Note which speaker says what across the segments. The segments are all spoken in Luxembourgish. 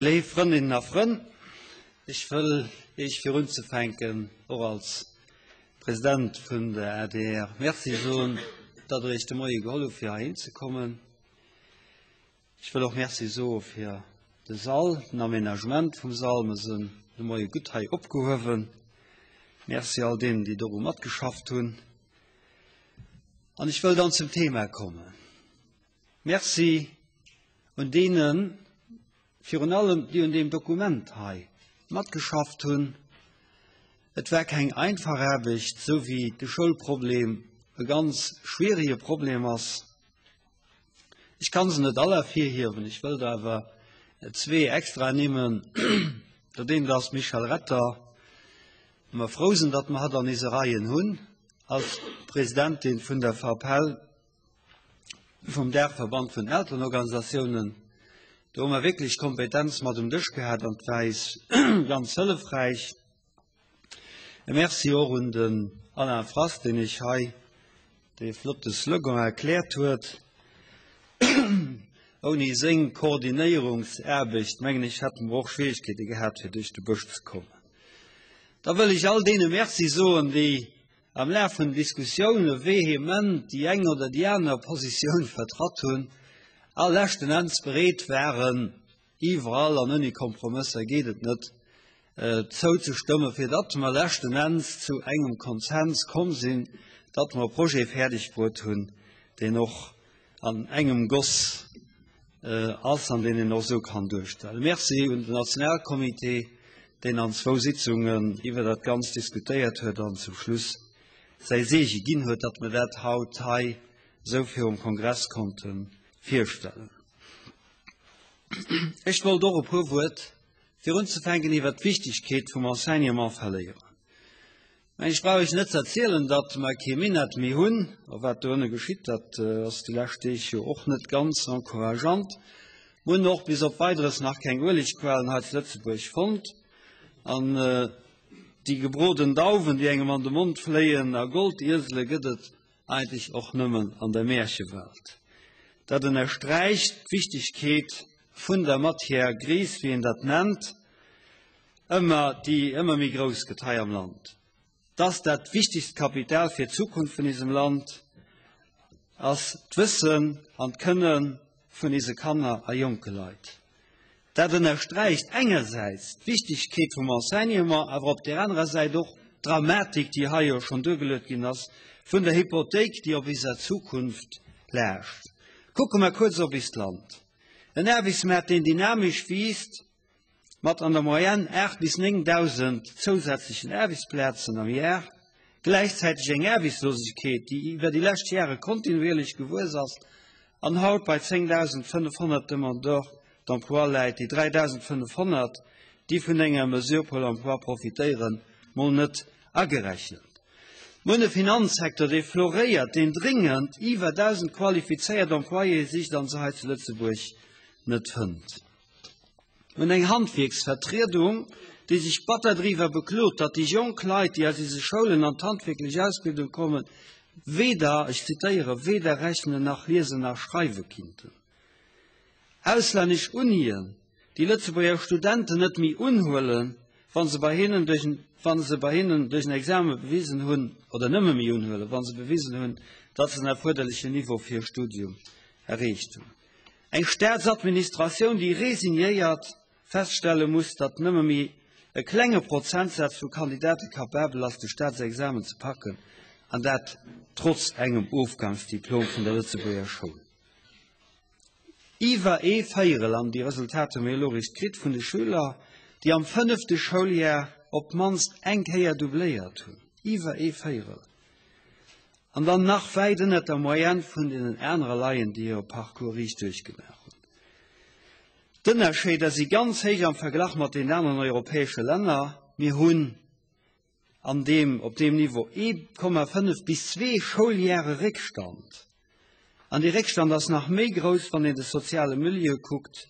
Speaker 1: Léif Frëndinnen a Frënn, ech wëll Iech fir unzefänken och als President vun der adr Merci soen, datt Der Iech de Moie geholl hutt, fir heihin ze kommen. Ech wëll och Merci soe fir de Sall, den Aménagement vum Sall. Mer sinn de Moie gutt hei opgehuewen. Merci all deenen, déi doru matgeschafft hunn. An ech wëll dann zum Thema kommen. Merci un deenen, virun allem déi un deem Dokument hei matgeschafft hunn. Et war keng einfach Aarbecht, sou wéi de Schoulproblem e ganz schwierige Problem ass. Ech kann se net all ervirhiewen, ech wëllt awer zwee extra ernimmen. Dat eent ass d'Michèle Retter, wou mer frou sinn, datt mer hatt an eise Reien hunn als Presidentin vun der FAPEL. vum Daachverband vun Elternorganisatiounen. Do hu mer wierklech Kompetenz mat um Dësch gehat an et war eis ganz hëllefräich. E Merci och un den Alain Fras, deen iech hei dee flotte Slogan erkläert huet. Ouni seng Koordinéierungsaarbecht, mengen ech, hätte mer och Schwierigkeete gehat, fir duerch de Bësch ze kommen. Da wëll ech all deene Merci soen, déi am Laf vun den Diskussioune vehement déi eng oder déi aner Positioun vertratt hunn a leschten Enns bereet waren, iwwerall an ouni Kompromësser geet et net, zouzestëmmen, fir datt mer leschten Enns zu engem Konsens komm sinn, datt mer e Projet fäerdeg bruet hunn, deen och an engem Goss ass an deen een och esou kann duerstellen. Merci un den Nationalcomité, deen an zwou Sitzungen iwwer dat Ganzt diskutéiert huet an zum Schluss säi Seege ginn huet, datt mer dat haut hei esou virum Kongress konnte virstellen. Ech wollt och e puer Wuert, fir unzefänken, iwwert d'Wichtigkeet vum Enseignement verléieren. Mä ech brauch Iech net ze erzielen, datt mer kee Minett méi hunn. A wat doënne geschitt, dat ass déi lescht Deeg jo och net ganz encourageant. Mer hunn och bis op Weideres nach keng Uelegquellen hei zu Lëtzebuerg fonnt. An déi gebroden Dauwen, déi engem an de Mond fléien, a Goldiesele gëtt et eigentlech och nëmmen an der Märchewelt. Dat ënnersträicht d'Wichtigkeet vun der Matière grise, wéi een dat nennt. ëmmer, déi ëmmer méi grouss gëtt hei am Land, dass dat wichtigst Kapital fir d'Zukunft vun isem Land ass d'Wëssen an d'Kënne vun ise Kanner a jonke Leit. Dat ënnersträicht engersäits d'Wichtigkeet vum Enseignement, awer op där anerer Säit och d'Dramatik, déi hei jo schonn duergeluet ginn ass, vun der Hypothéik, déi op iser Zukunft laascht. Kucke mer kuerz op ist Land. En Aarbechtsmaart, deen dynamesch wiisst, mat an der Moyenne 8 bis 9.000 zousätzlechen Aarbechtsplazen am Jar, gläichzäiteg eng Aarbechtslosegkeet, déi iwwer déi lescht Jahre kontinuierlech gewuess ass an haut bei 10.500 Demandeurs d'emploi läit, déi 3.500, déi vun enger Mesure Pôle emploi profitéieren, mol net agerechent. Mir hunn e Finanzsecteur, dee floréiert, deen dringend iwwer 1.000 qualifizéiert Employéë sicht an se hei zu Lëtzebuerg net fënnt. Un eng Handwierksvertriedung, déi sech batter driwwer beklot, datt déi jonk Leit, déi aus ise Schoulen an d'handwierklech Ausbildung kommen, weder, ech zitéiere, weder rechnen nach liesen nach schreiwe kinnten. Auslännesch Unien, déi Lëtzebuerger Studenten net méi unhuelen, wa se bei hinnen duerch en, wa se bei hinnen duerch en Exame bewisen hunn, oder nëmme méi unhuelen, wa se bewisen hunn, datt se den erfuerderlechen Niveau fir e Studium erreecht hunn. Eng Staatsadministratioun, déi resignéiert feststelle muss, datt nëmme méi e klenge Prozentsaz vu Kandidate capabel ass, de Staatsexamen ze packen, an dat trotz engem Ofgangsdiplom vun der Lëtzebuerger Schoul. Iwwer ee Véierel, an déi Resultater hu mir elo eréischt kritt, vun de Schüler, déi am fënnefte Schouljar op d'mannst eng Kéier doubléiert hunn, iwwer ee Véierel, An dann nach wäit ënnert der Moyenne vun deenen anere leien, déi hire Parcours riicht duerchgemaach hunn. D'Ënnerscheeder si ganz héich am Verglach mat deenen aneren europäesche Länner. Mir hunn an deem, op deem Niveau 1,5 bis zwee Schouljahre Réckstand. An dee Réckstand ass nach méi grouss, wann een de soziale Milieu kuckt,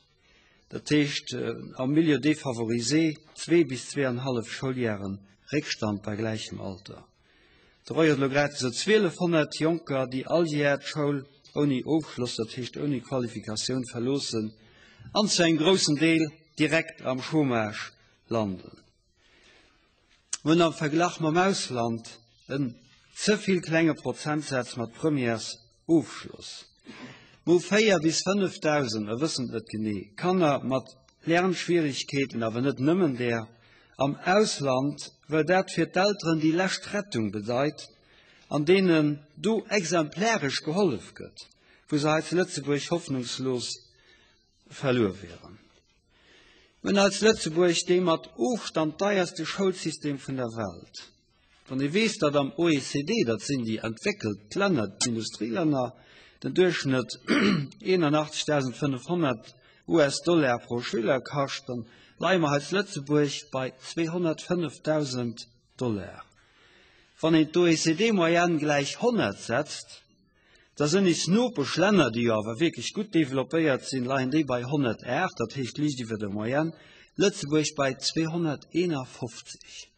Speaker 1: dat heescht am Milieu défavorisé zwee bis zweeanhallef Schouljahre Réckstand bei gläichem Alter. De Roy huet elo grad gesot, 1.200 Jonker, déi all Jar d'Schoul ouni Ofschloss, dat heescht ouni Qualifikatioun, verloossen, an zu engem groussen Deel. direkt am Chômage landen. Mir hunn am Verglach mam Ausland en ze vill klenge Prozentsaz mat Premièresofschloss. Mir hu 4 bis 5.000, mer wëssen et net genee, Kanner mat Lernschwierigkeeten, awer net nëmmen där, am Ausland, well dat fir d'Elteren déi lescht Rettung bedeit an deenen do exemplaresch gehollef gëtt, wou se hei zu Lëtzebuerg hoffnungslos verluer wieren. Mir hunn als Lëtzebuerg dee mat Ofstand deierste Schoulsystem vun der Welt. Wann ee weess, datt am OECD, dat sinn déi entwéckelt Länner, d'Industrielänner, den Duerchschnëtt 81.500 US-Dollar pro Schüler kascht, dann leie mer hei zu Lëtzebuerg bei 205.000 Dollar. Wann een d'OECD-Moyenne gläich 100 setzt, da sënn is Nopeschlänner, déi jo awer wierklech gutt developpéiert sinn, leien déi bei 108, dat heescht liicht iwwer der Moyenne, Lëtzebuerg bei 251,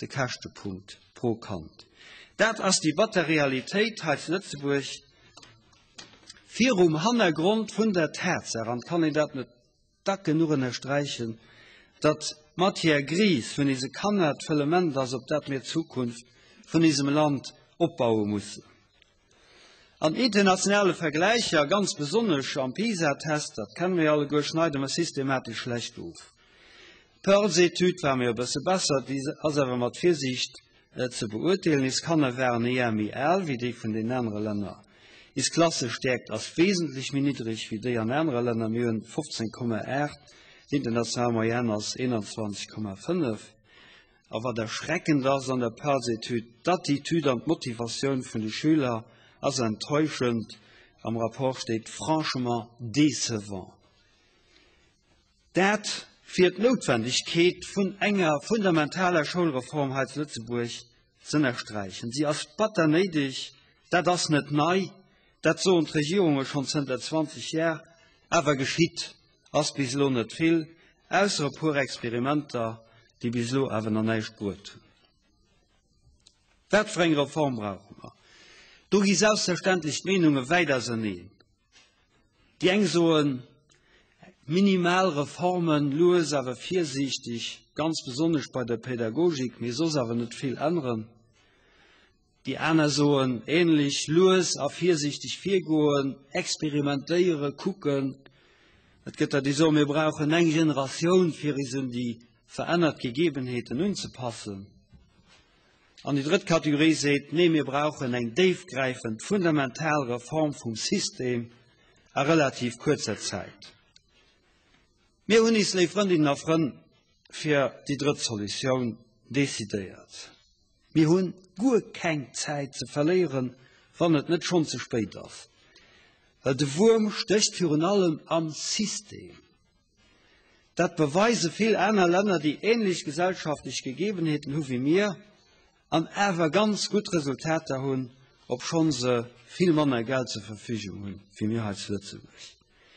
Speaker 1: de Käschtepunkt pro Kand. Dat ass déi batter Realitéit hei zu Lëtzebuerg virum Hannergrond vun der Tatsaach, an et kann een dat net dack genuch ënnersträichen, datt d'Matière grise vun ise Kanner d'Fëllement ass, op dat mir d'Zukunft vun isem Land opbaue mussen. An internationale Vergläicher, ganz besonnesch am PISA-Test, dat kenne mir alleguer, schneide mer systematesch schlecht of. D'Pearls-Etüd war mir e bësse besser, déi ass awer mat Virsiicht ze beurteelen. Is Kanner waren e Jar méi al wéi déi vun den anere Länner. Is Klassestäerkt ass wesentlech méi niddreg wéi déi an anere Länner, mir hunn 15,8, d'international Moyenne ass 21,5. A wat erschreckend ass an der PALS-Etüd, d'Attitüd an d'Motivatioun vun de Schüler ass enttäuschend, am Rapport steet franchement décevant. Dat fir d'Noutwendegkeet vun enger fundamentaler Schoulreform hei zu Lëtzebuerg z'ënnersträichen. Si ass batter néideg, dat ass net nei, dat soen d'Regierunge schonn zënter 20 Jar, awer geschitt ass bis elo net vill, ausser e puer Experimenter, déi bis elo awer nach näischt bruet hunn. Wat fir eng Reform brauche mer? Do gi selbstverständlech d'Meenunge wäit auserneen. Déi eng soen, minimal Reformen, lues awer virsiichteg, ganz besonnesch bei der Pädagogik, mee soss awer net vill änneren. Déi aner soen ähnlech, lues a virsiichteg virgoen, experimentéieren, kucken. Et gëtt der, déi soen, mir brauchen eng Generatioun, fir is un déi verännert Gegebenheeten unzepassen. An déi drëtt Kategorie seet, nee, mir brauchen eng déifgräifend, fundamental Reform vum System a relativ kuerzer Zäit. Mir hunn is, léif Frëndinnen a Frënn, fir déi drëtt Solutioun decidéiert. Mir hunn guer keng Zäit ze verléieren, wann et net schonn ze spéit ass. Well de Wuerm stécht virun allem am System. Dat beweise vill aner Länner, déi ähnlech gesellschaftlech Gegebenheeten hu wéi mir an awer ganz gutt Resultater hunn, obschonn se vill manner Geld zur Verfügung hunn wéi mir hei zu Lëtzebuerg.